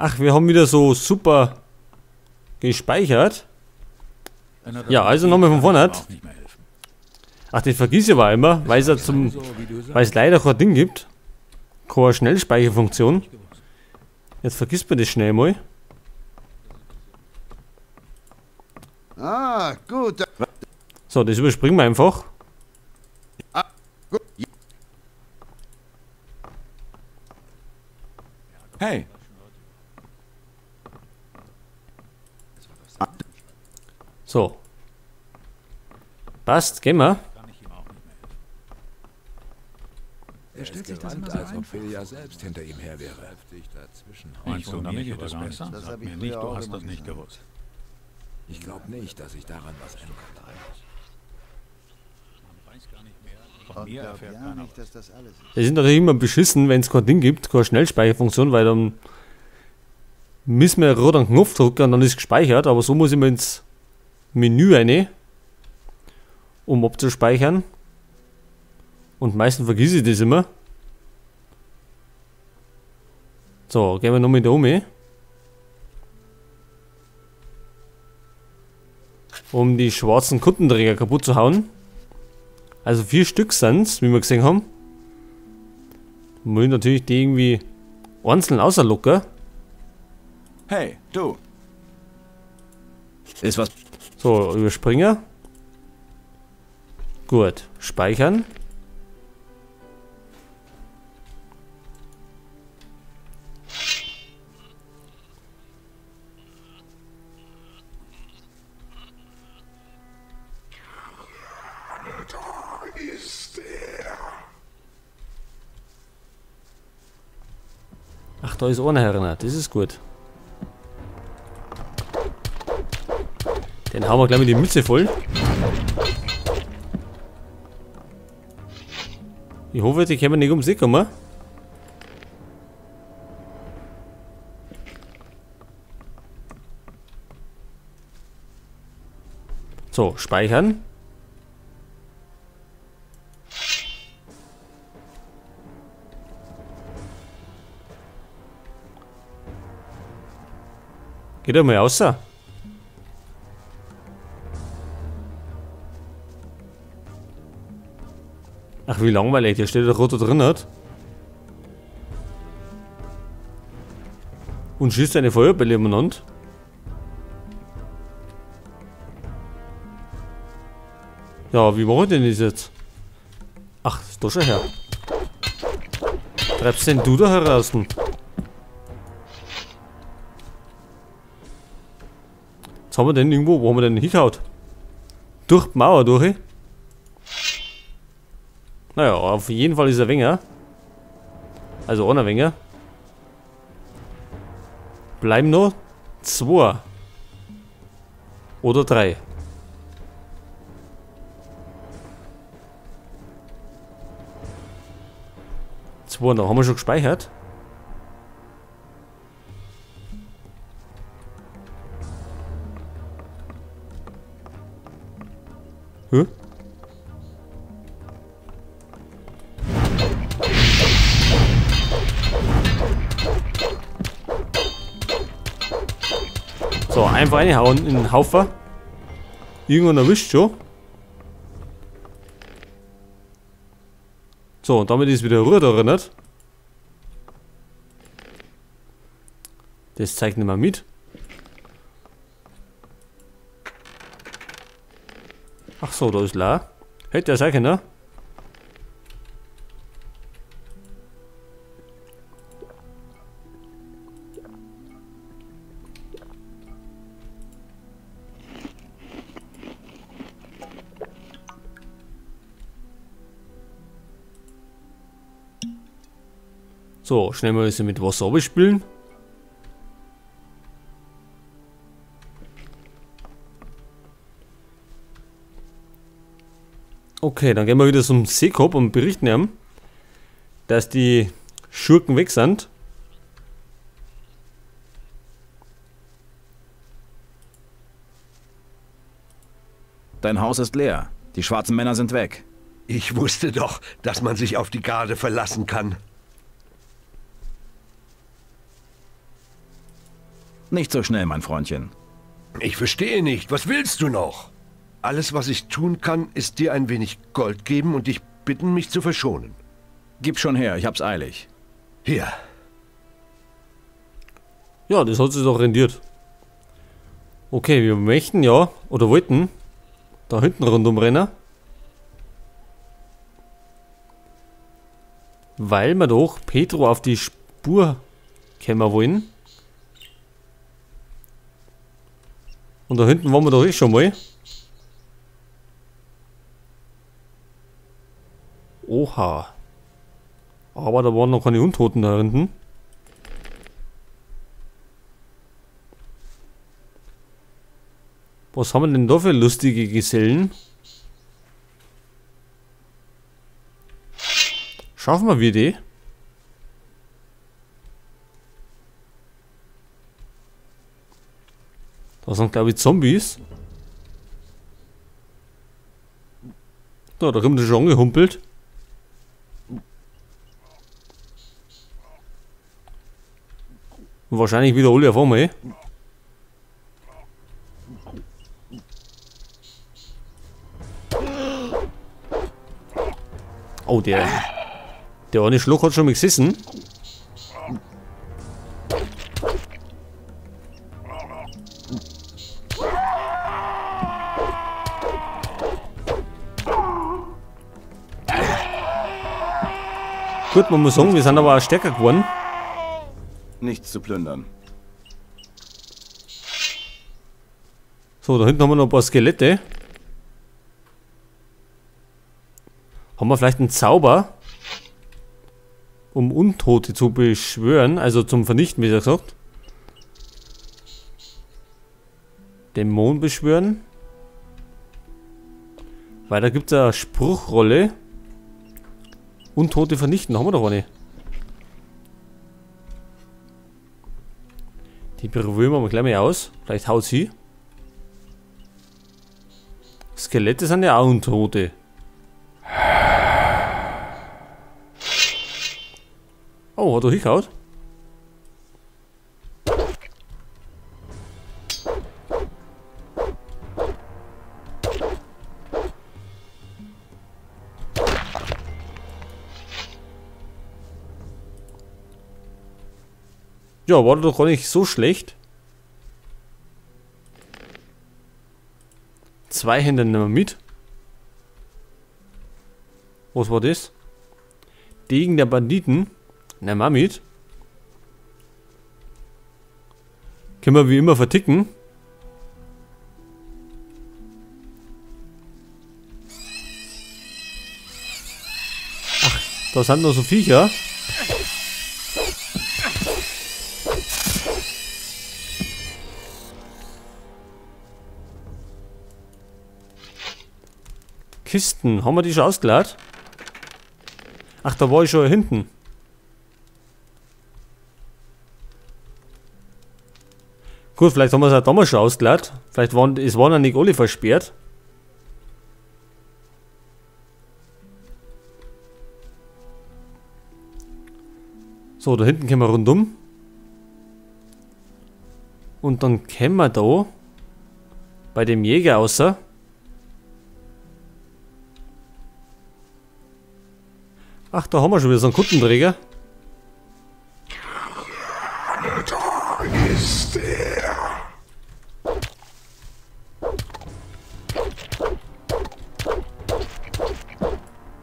Ach, wir haben wieder so super gespeichert. Ja, also nochmal von vorne. Ach, den vergiss ich aber immer, weil es ja weil es leider kein Ding gibt. Keine Schnellspeicherfunktion. Jetzt vergisst man das schnell mal. Ah, gut. So, das überspringen wir einfach. Hey. So. Passt, gehen wir. Er stellt sich das immer so als ob Vilja selbst hinter ihm her wäre. Ich wundere mich aber gar nicht. Sag mir nicht, du hast das nicht gewusst. Ich glaube nicht, dass ich daran was ändert. Von mir erfährt keiner was. Das ist natürlich immer beschissen, wenn es kein Ding gibt, keine Schnellspeicherfunktion, weil dann müssen wir rot einen Knopf drücken und dann ist gespeichert, aber so muss ich mal ins Menü rein, um abzuspeichern. Und meistens vergesse ich das immer. So, gehen wir nochmal da um. Um die schwarzen Kuttenträger kaputt zu hauen. Also 4 Stück sind's, wie wir gesehen haben. Wir wollen natürlich die irgendwie einzeln außerlocken. Hey, du! Ist was. So, überspringen. Gut, speichern. Ach, da ist einer herin, das ist gut. Den hauen wir gleich mit die Mütze voll. Ich hoffe, die können nicht ums Eck kommen. So, speichern. Geht doch mal raus. Ach, wie langweilig, der steht da rot da drin hat. Und schießt eine Feuerbälle umeinander. Ja, wie mache ich denn das jetzt? Ach, ist doch schon her. Treibst denn du da heraus? Jetzt haben wir denn irgendwo, wo haben wir denn hingehauen? Durch die Mauer durch. Naja, auf jeden Fall ist er Wenger. Also einer Wenger. Bleiben noch 2. Oder 3. Zwei noch, haben wir schon gespeichert. Hä? So, einfach reinhauen in den Haufen. Irgendwann erwischt schon. So, und damit ist wieder Ruhe da drin, nicht? Das zeigt nicht mehr mit. Ach so, da ist La. Hätte ja sein können, ne? So, schnell mal ein bisschen mit Wasser abspülen. Okay, dann gehen wir wieder zum Seekop und berichten ihm, dass die Schurken weg sind. Dein Haus ist leer. Die schwarzen Männer sind weg. Ich wusste doch, dass man sich auf die Garde verlassen kann. Nicht so schnell, mein Freundchen. Ich verstehe nicht. Was willst du noch? Alles, was ich tun kann, ist dir ein wenig Gold geben und dich bitten, mich zu verschonen. Gib schon her, ich hab's eilig. Hier. Ja, das hat sich doch rendiert. Okay, wir möchten ja, oder wollten, da hinten rundum rennen. Weil wir doch Petro auf die Spur kommen wollen. Und da hinten waren wir doch eh schon mal. Oha. Aber da waren noch keine Untoten da hinten. Was haben wir denn da für lustige Gesellen? Schaffen wir die? Da sind, glaube ich, Zombies. Da kommt er schon angehumpelt. Und wahrscheinlich wieder alle auf einmal. Oh, der eine Schluck hat schon mal gesessen. Gut, man muss sagen, wir sind aber auch stärker geworden. Nichts zu plündern. So, da hinten haben wir noch ein paar Skelette. Haben wir vielleicht einen Zauber, um Untote zu beschwören, also zum Vernichten, wie gesagt. Dämon beschwören. Weil da gibt es eine Spruchrolle. Untote vernichten, haben wir doch eine. Die probieren wir mal gleich mal aus. Vielleicht haut sie. Skelette sind ja auch Untote. Oh, hat er hingehauen? Ja, war doch gar nicht so schlecht. Zwei Hände nehmen wir mit. Was war das? Degen der Banditen. Nehmen wir mit. Können wir wie immer verticken. Ach, da sind noch so Viecher. Kisten. Haben wir die schon ausgeladen? Ach, da war ich schon hinten. Gut, vielleicht haben wir es auch damals schon ausgeladen. Vielleicht waren es waren ja nicht alle versperrt. So, da hinten können wir rundum. Und dann können wir da bei dem Jäger außer. Ach, da haben wir schon wieder so einen Kuttenträger. Da ist er.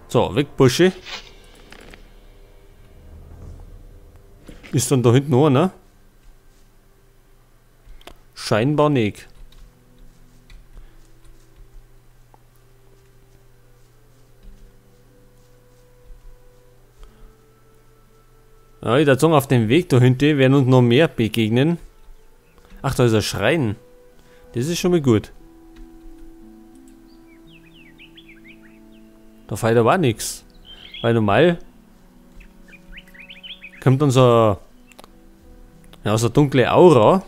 So, weg, Bursche. Ist dann da hinten auch, ne? Scheinbar nicht. Ja, ich würde sagen, auf dem Weg da hinten werden uns noch mehr begegnen. Ach, da ist ein Schrein. Das ist schon mal gut. Da fällt aber auch nichts. Weil normal kommt dann so eine, ja, so eine dunkle Aura.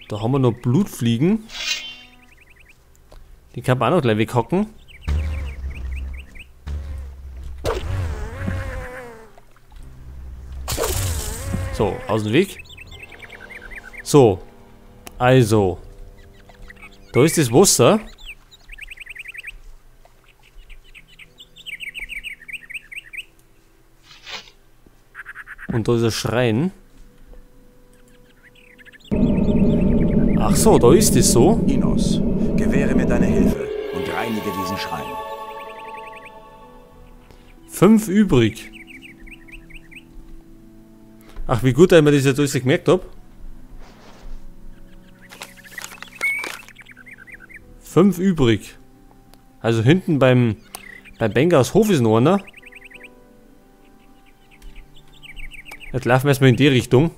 Da haben wir noch Blutfliegen. Die kann man auch noch gleich weghocken. So, aus dem Weg. So. Also. Da ist das Wasser. Und da ist ein Schrein. Ach so, da ist es so. Innos, gewähre mir deine Hilfe und reinige diesen Schrein. 5 übrig. Ach, wie gut, dass ich mir das jetzt alles gemerkt habe. 5 übrig. Also hinten beim Bengars Hof ist noch einer. Jetzt laufen wir erstmal in die Richtung.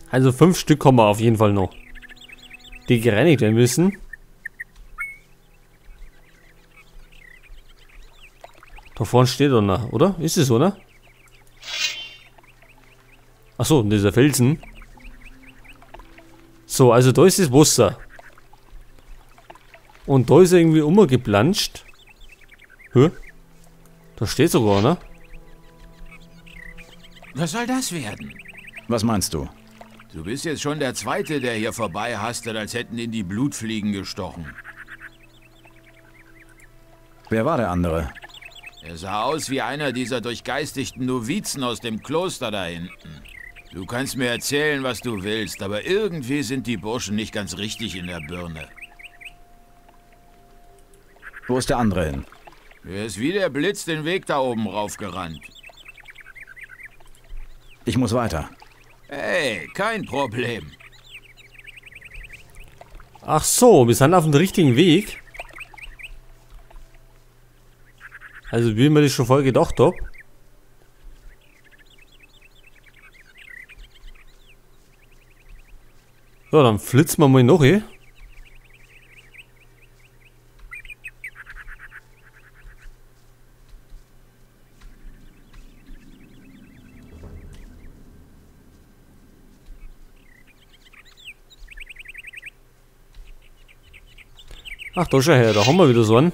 Also 5 Stück haben wir auf jeden Fall noch, die gereinigt werden müssen. Da vorne steht einer, oder? Ist es, oder? Achso, dieser Felsen. So, also da ist das Wasser. Und da ist er irgendwie umgeplanscht. Hä? Da steht sogar einer. Was soll das werden? Was meinst du? Du bist jetzt schon der Zweite, der hier vorbei hastet, als hätten ihn die Blutfliegen gestochen. Wer war der andere? Er sah aus wie einer dieser durchgeistigten Novizen aus dem Kloster da hinten. Du kannst mir erzählen, was du willst, aber irgendwie sind die Burschen nicht ganz richtig in der Birne. Wo ist der andere hin? Er ist wie der Blitz den Weg da oben raufgerannt. Ich muss weiter. Hey, kein Problem. Ach so, wir sind auf dem richtigen Weg. Also wie ich mir das schon vorher gedacht habe. Ja, dann flitzen wir mal noch, eh. Ach, da schau her, da haben wir wieder so einen.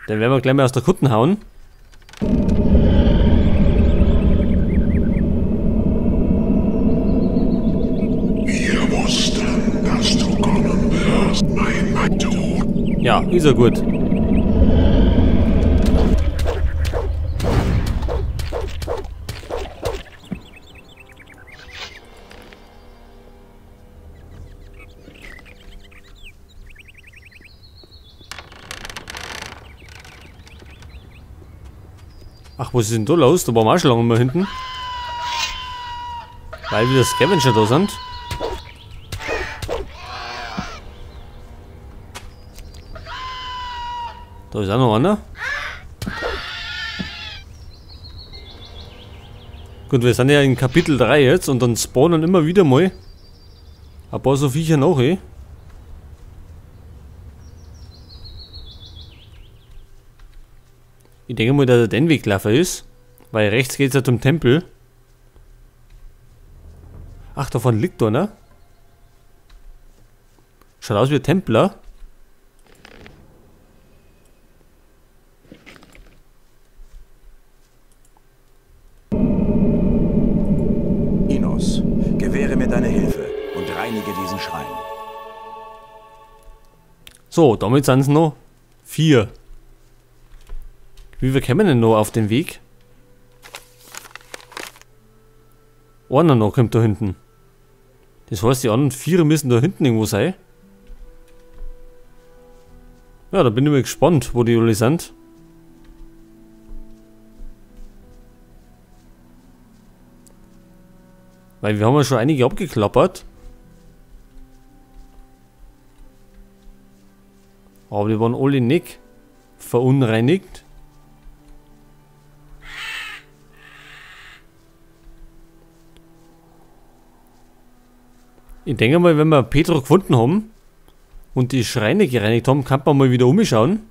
Den werden wir gleich mal aus der Kutten hauen. Wir wussten, dass du kommen wirst, mein Tod. Ja, ist ja gut. Ach, was ist denn da los? Da waren wir auch schon lange mal hinten. Weil wieder Scavenger da sind. Da ist auch noch einer. Gut, wir sind ja in Kapitel 3 jetzt und dann spawnen immer wieder mal ein paar so Viecher nach, eh. Ich denke mal, dass er den Weg gelaufen ist, weil rechts geht's ja zum Tempel. Ach, davon liegt da, ne? Schaut aus wie ein Templer. Innos, gewähre mir deine Hilfe und reinige diesen Schrein. So, damit sind es noch 4. Wie wir kommen denn noch auf den Weg? Einer noch kommt da hinten. Das heißt, die anderen 4 müssen da hinten irgendwo sein. Ja, da bin ich mal gespannt, wo die alle sind. Weil wir haben ja schon einige abgeklappert. Aber die waren alle nicht verunreinigt. Ich denke mal, wenn wir Petro gefunden haben und die Schreine gereinigt haben, kann man mal wieder umschauen.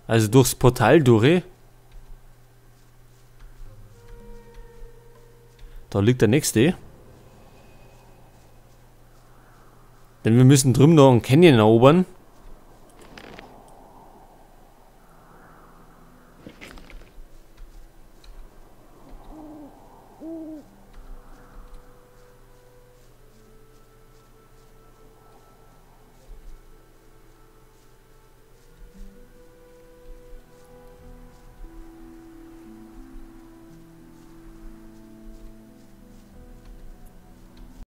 Also durchs Portal durch. Da liegt der nächste. Denn wir müssen drüben noch einen Canyon erobern.